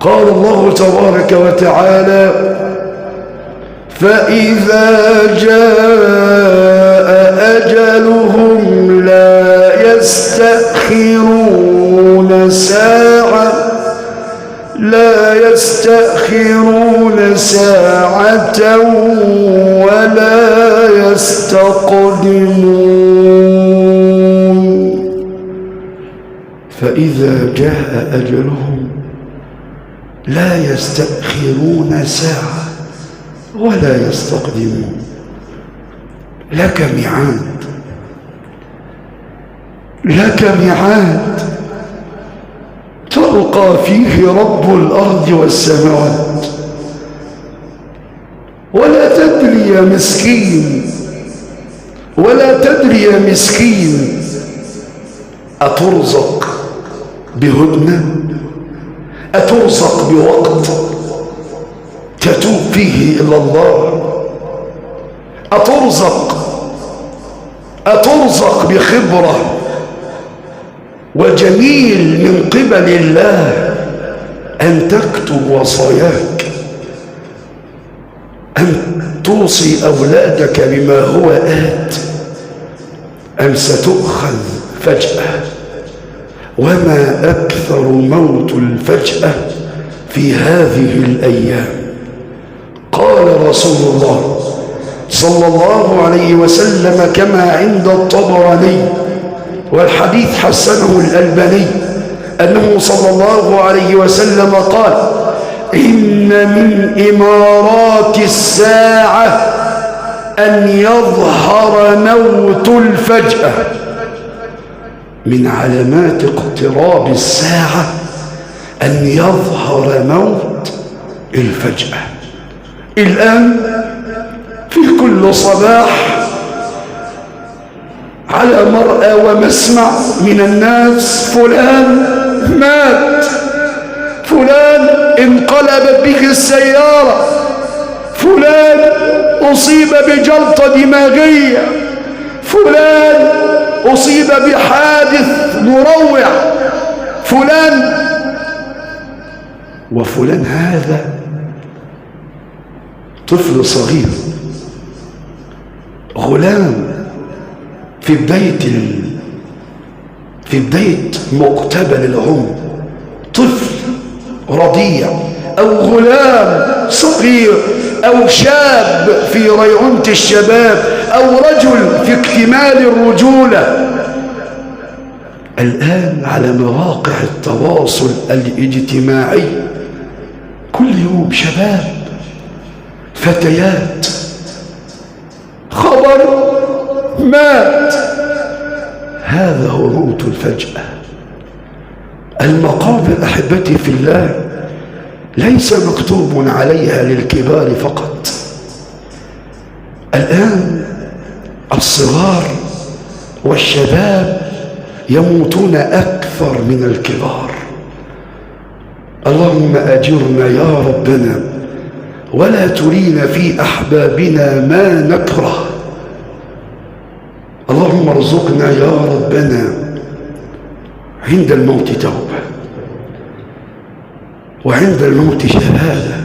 قال الله تبارك وتعالى: فإذا جاء أجلهم لا يستأخرون ساعة، لا يستأخرون ساعة ولا يستقدمون. فإذا جاء أجلهم لا يستأخرون ساعة ولا يستقدمون. لك ميعاد، لك ميعاد تلقى فيه رب الأرض والسماوات. ولا تدري يا مسكين، ولا تدري يا مسكين، أترزق بهدنة؟ أترزق بوقت تتوب فيه إلى الله؟ أترزق بخبرة وجميل من قبل الله أن تكتب وصاياك، أن توصي أولادك بما هو آت، أم ستؤخذ فجأة؟ وما أكثر موت الفجأة في هذه الأيام. قال رسول الله صلى الله عليه وسلم كما عند الطبراني، والحديث حسنه الألباني، أنه صلى الله عليه وسلم قال: إن من إمارات الساعة أن يظهر موت الفجأة. من علامات اقتراب الساعة أن يظهر موت الفجأة. الآن في كل صباح على مرأى ومسمع من الناس: فلان مات، فلان انقلبت به السيارة، فلان أصيب بجلطة دماغية، فلان أصيب بحادث مروع، فلان وفلان. هذا طفل صغير، غلام في بداية مقتبل العمر، طفل رضيع أو غلام صغير أو شاب في ريعونة الشباب أو رجل في اكتمال الرجولة. الآن على مواقع التواصل الاجتماعي كل يوم شباب، فتيات، خبر مات. هذا هو موت الفجأة. المقابر أحبتي في الله ليس مكتوب عليها للكبار فقط. الآن الصغار والشباب يموتون أكثر من الكبار. اللهم أجرنا يا ربنا، ولا ترينا في أحبابنا ما نكره. اللهم ارزقنا يا ربنا عند الموت توبة، وعند الموت شهادة.